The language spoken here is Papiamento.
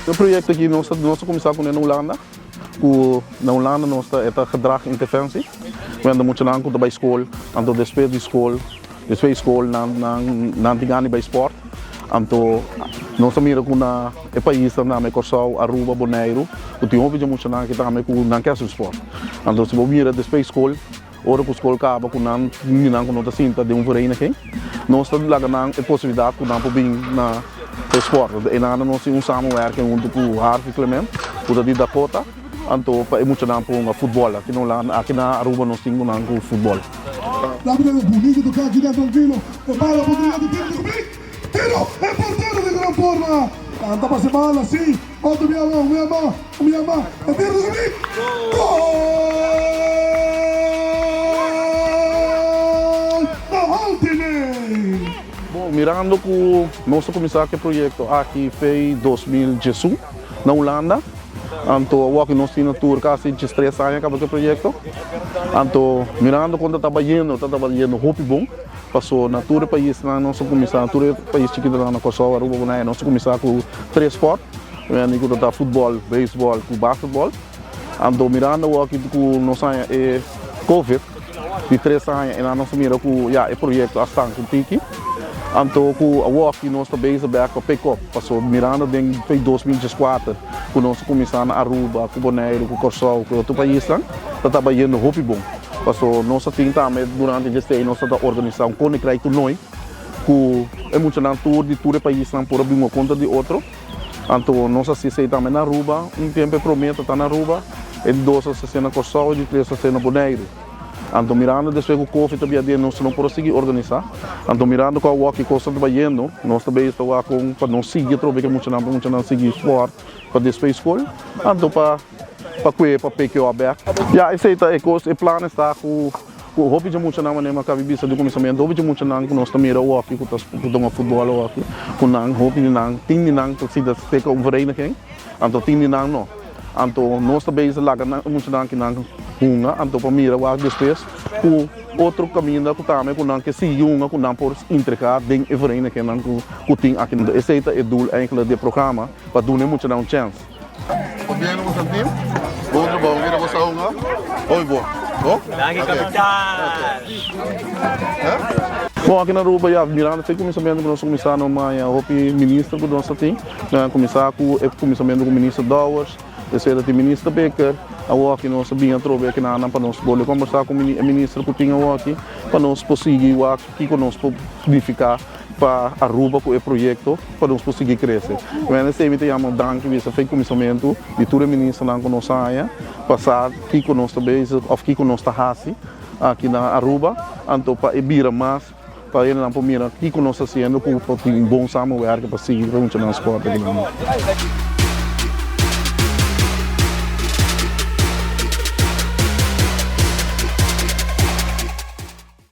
E proyecto aki nos nos a cuminsa cune na Hulanda, cu na Hulanda nos ta e ta gedrag interventie, wende muchanan cu ta bay school, anto despues di school, despues di school nan nan nan tin gana di bay sport, anto nos a mira cu na e paisnan tambe Corsou, Aruba, Boneiru, cu tin hopi dje muchanan aki tambe cu nan ke haci un sport. Anto si bo mira despues di school. Ora ku skol kaba ku nan niñonan ku no ta sinta den un vereniging, nos ta laga nan e posibilidat ku nan por bin na e sport. Einan nos tin un samenwerking huntu ku Harvey Clement ku ta di Dakota, anto pa e muchanan por hunga futbòl. Aki na Hulanda, aki na Aruba nos tin ku nan ku futbòl. Rápidamente bonito toca aki den tranquilo e bala oportunidad di tiro di cubrí tiro e portero di gran forma canta pasa e bala si otro bia mas un bia mas un bia mas e tiro di cubrí gol na Altine. Bon, mirando ku nos a kuminsá ku e proyekto aki fei 2011 na Hulanda, anto awor ku nos tin na tur kasi diestres aña kaba ku e proyekto. Anto mirando kon ta taba yendo, ta taba yendo hopi bon, paso na tur e paisnan nos a kuminsá, na tur e pais chikitonan na Kòrsou, Aruba, Bonaire, nos a kuminsá ku tres spòrt, ku ta ta futbòl, beisbòl ku basketbòl. Anto mirando awor aki ku nos haña e covid di tres aña e nan nos a mira ku ya e proyekto a stanka un tiki. Anto ku awor aki nos ta bezig bek pa pick up pasobra mirando den fei 2014 ku nos a kuminsá na Aruba, ku Boneiru, ku Kòrsou, ku e otro paisnan ta taba yendo hopi bon. Pasobra nos a tin tambe durante dje nos ta organisá un koninkrijk toernooi ku e muchanan tur di tur e paisnan por a bin un kontra di otro. Anto nos a hasi esei tambe na Aruba, un tempu e promé ta ta na Aruba, e di dos a hasi na Kòrsou, e di tres a hasi na Boneiru. Anto mirando despues ku Covid ta bia den nos no por a sigui organisá. Anto mirando ku awor ki kos ta bayendo, nos ta bezig ta wak kon pa nos sigui atrobe ku e muchanan pa muchanan sigui spòrt pa despues skol, anto pa pa kue pa PQA bèk. Ya esei ta e kos, e plan esta ku. Ku hopi dje muchanan manera mi a kabi bisa di kuminsamentu, hopi dje muchanan ku nos ta mira awoki ku ta ku ta hunga futbòl awoki, ku nan hopi di nan tin di nan ta sinta teka un vereniging, anto tin di nan no. Anto nos ta bezig laga nan e muchanan ki nan hunga, anto pa mira wak despues ku otro kaminda ku tambe ku nan ke sigui hunga ku nan por integrá den e verenigingnan ku ku tin aki. Esei ta e doel eigenlijk di e programa, pa duna e muchanan un chèns. Pabia no boso team. Bon trabou, mira boso a hunga. Hopi bon. Bo? Danki kapitan. Bon aki na Aruba ya mirando fe kuminsamentu ku nos a kuminsá no maya hopi minister ku nos a tin. Nan a kuminsá ku e kuminsamentu ku minister Dowers, despues a tin minister Bikker, awor aki nos a bin atrobe aki nan pa nos bolbe kombersá ku e minister ku tin awor aki pa nos por sigui wak kiko nos por nifiká pa Aruba ku e proyekto pa nos por sigui krese. Bueno esei mi ta yama un danki bisa fe kuminsamentu di tur e ministernan ku nos a haña pa sa kiko nos ta bezig òf kiko nos ta hasi aki na Aruba anto pa e bira mas pa hendenan por mira kiko nos ta hasiendo ku por tin un bon samenwerking pa sigui pa huncha nan spòrt aki nan.